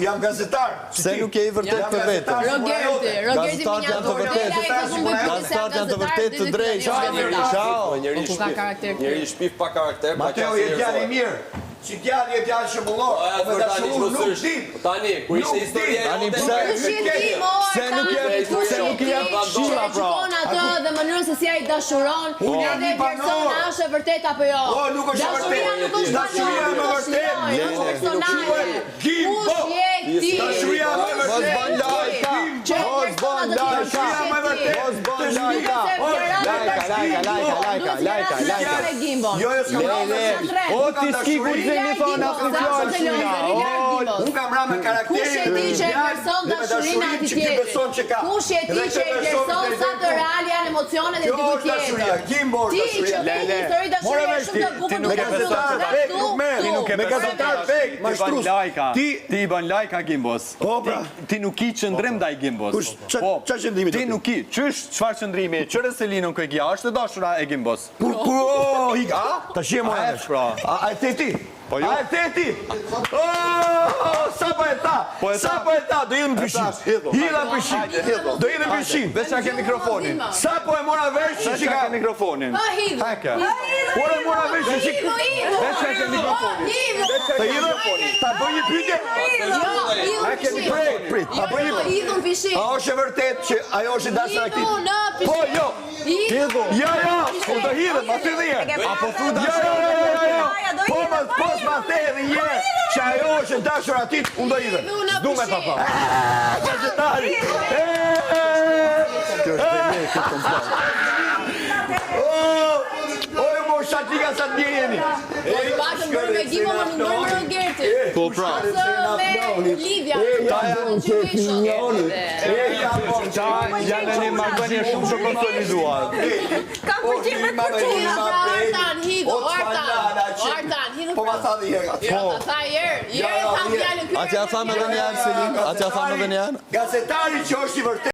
Jam gazetar. Pse nuk je i vërtetë për veten? Rogerti, Rogerti Gazetarët janë të vërtetë. Gazetarët janë të vërtetë të drejtë. Ciao. Njeri Po ku ka karakter ky? Njeri shpif pa karakter, pa Mateo je djalë i mirë. Si djalë je djalë shembullor. Po, Po me dashuru nuk di. Tani, kur ishte Nuk historia di. Tani jote, pse- Kush je ti, mo, Pse nuk jep- Artan, kush pse je nuk i ti jep këshilla, që pra? shikon atë dhe mënyrën se si ai dashuron, Unë jam edhe një banor. vlerëson a është e vërtet apo jo. Po, nuk është e Dashuria vërtetë. nuk është Dashuria banor, më nuk është vërtetë. lojë, është Lele, personale. Gimbo. Kush je ti? Dashuria më e Mos vërtetë. bën lajka. Që e Mos vlerëson bën atë ti lajka. Dashuria më e vërtetë. Mos bën Të lajka. Lajka, Lajka, lajka, lajka, lajka, lajka. Jo, jo, s'kam Le, le. Unë O kam ti s'ki dashuri. guxim mi thonë asnjë fjalë Shina. O, Unë kam ra me karakterin. Kush je ti që e vlerëson dhe me dashurinë dashurinë atij që ky beson që tjetrit? ka. Kush je ti Dhe që e këtë person vlerëson dhe sa të këtë- real janë emocionet e Kjo dikujt është dashuria, tjetër? Gimbo është Ti që dashuria. ke Le, një le. histori More dashurie vesh shumë ti, të bukur ti nuk duke e filluar beson nga fake, këtu, nuk merr. këtu. Ti nuk e Me beson. gazetar fake, Ti bën mashtrues. lajka. Ti- Ti i bën lajka Gimbos. Po, pra. Ti, ti nuk ki qëndrim ndaj Gimbos. Kush- ça- Po, ça qëndrimi do Ti ti? nuk ki. Qysh, çfarë qëndrimi? Qyre Selinën ku e ki? A është e dashura e Gimbos? Kur kur o hika. Tash je A mora e vesh. pra. A a e the ti? Po jo. A e the ti? Oh, sa po e tha? Po e tha. Sa po e tha? Do hidhem në pishinë. thash, hidhu. Hidha në pishinë. Hajde, hidhu. Do hidhem në pishinë. Veç ja ke mikrofonin. Sa po e mora vesh që Veç ja ka ke mikrofonin. Ha, hidhu. Heke. Por e mora vesh që Hidhu, hidhu. Veç ja ke mikrofonin. Hidhu. Veç ja Të ke hidhem? mikrofonin. Ta bëj një pyetje? Jo, hidhu Ha, në ke pishinë. mikrofonin. Prit, ta bëj Jo, një hidhu në pishinë. A është e vërtet që ajo është e dashura e këtij? Hidhu në pishinë. Po, jo. Hidhu. Jo, jo, unë do hidhem, aty dhe herë. A po thu Jo, jo, dashura? jo, jo, jo. Do Po hidhem, më po s'ma the edhe një herë që ajo është e dashura e atij, unë do hidhem. Hidhu në Du me ta pishinë. thënë. Gazetari. Kjo është dhe ky komplot. Oh, oj mo shatika sa të mirë jeni. Po të patëm bërë me Gimbo, më nuk bërë me Rogertin. Po pra. Së me Livia. Ta janë E ja po. Ta janë në një marrëdhënie shumë të konsoliduar. Kam përgjim me Hidhu pra Artan, hidhu, Artan. Artan, hidhu Po ma pra. tha dhe herë. Jo, ta tha herë, herë e tham fjalën ky. Atja tham edhe një herë Selin, atja tham edhe një herë. Gazetari që është i vërtet.